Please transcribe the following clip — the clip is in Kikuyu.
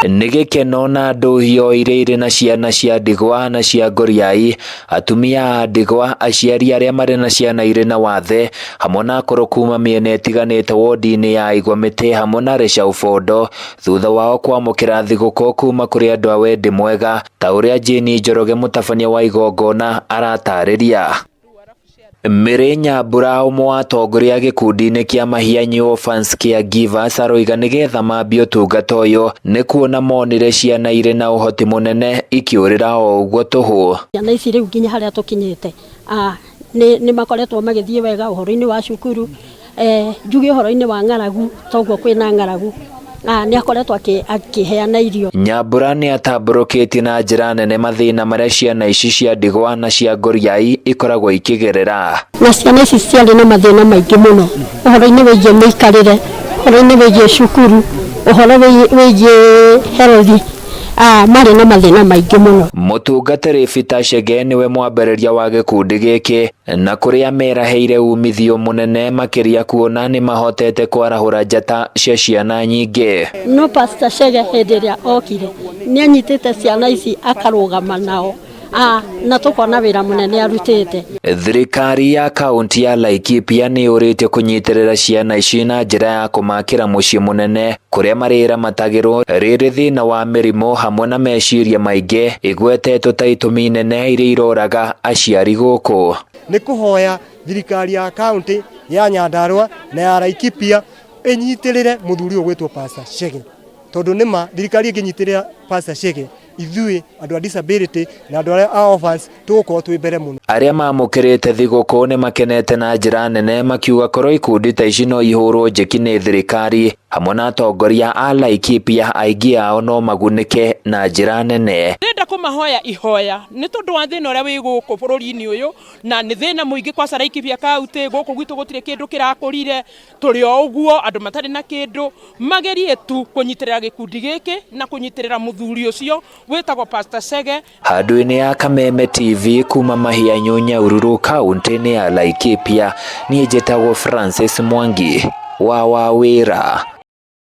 Nĩ gĩkeno na ndũhio iria irĩ na ciana cia ndigwa na cia ngoriai, atumia a ndigwa, aciari arĩa marĩ na ciana irĩ na wathe, hamwe na akũrũ kuma mĩena ĩtiganĩte wodi-inĩ ya Igwamĩtĩ hamwe na Rĩcaũ Bondo, thutha wao kwamũkĩra thigũkũ kuma kũrĩ andũ a wendi mwega, ta ũrĩa Jane Njoroge mũtabania wa igongona aratarĩria. Mary Nyambura ũmwe wa atongoria gĩkundi-inĩ kĩa Mahianyu Orphans Care Givers aroiga nĩgetha mambie ũtungata ũyũ nĩ kuona monire ciana irĩ na ũhoti mũnene ikĩũrĩra o ũguo tũhũ. Ciana ici rĩu nginya harĩa tũkinyĩte nĩ makoretwo magĩthiĩ wega ũhoro-inĩ wa cukuru, njuge ũhoro-inĩ wa ng'aragu toguo kwĩna ng'aragu, nĩ akoretwo akĩheana irio. Nyambura nĩ atambũrũkĩtie na njĩra nene mathĩna marĩa ciana ici cia ndigwa na cia ngoriai ikoragwo ikĩgerera. Na ciana ici ciarĩ na mathĩna maingĩ mũno ũhoro-inĩ wĩgiĩ mĩikarĩre, ũhoro-inĩ wĩgiĩ cukuru, ũhoro wĩgiĩ health, marĩ na mathĩna maingĩ mũno. Mũtungatĩri Peter Chege nĩwe mwambĩrĩria wa gĩkundi gĩkĩ na kũrĩa merahĩire umithio mũnene makĩria kuona nĩ mahotete kwarahũra njata cia ciana nyingĩ. No Pastor Chege hĩndĩ ĩrĩa okire nĩ anyitĩte ciana ici akarũgama nao, na tũkona wĩra mũnene arutĩte. Thirikari ya kaunti ya Laikipia nĩ yũrĩtie kũnyitĩrĩra ciana ici na njĩra ya kũmakĩra mũciĩ mũnene kũrĩa marĩramatagĩrwo rĩrĩ thĩna wa mĩrimũ hamwe na meciria maingĩ igwetetwo ta itũmi nene iria iroraga aciari gũkũ. Nĩ kũhoya thirikari ya kaunti ya Nyandarua na ya Laikipia ĩnyitĩrĩre mũthuri ũyũ gwĩtwo Pastor Chege, tondũ nĩma thirikari ĩngĩnyitĩrĩra Pastor Chege, ithuĩ andũ a disability na andũ arĩa a orphans tũgũkorwo twĩ mbere mũno. Arĩa mamũkĩrĩte thigũkũ nĩ makenete na njĩra nene makiuga korwo ikundi ta ici no ihũrwo njeki nĩ thirikari hamwe na atongoria a Laikipia aingĩ ao no magunĩke na njĩra nene. Ndĩrenda kũmahoya ihoya nĩ tondũ wa thĩna ũrĩa wĩ gũkũ bũrũri-inĩ ũyũ, na nĩ thĩna mũingĩ kwaca Laikipia kaunti, gũkũ gwitũ gũtirĩ kĩndũ kĩrakũrire, tũrĩ o ũguo andũ matarĩ na kĩndũ. Magerie tu kũnyitĩrĩra gĩkundi gĩkĩ na kũnyitĩrĩra mũthuri ũcio wĩtagwo Pastor Chege. Handũ-inĩ ya Kameme TV kuma Mahianyu Nyahururu kaunti-inĩ ya Laikipia, niĩ njĩtagwo Francis Mwangi wa Wawĩra.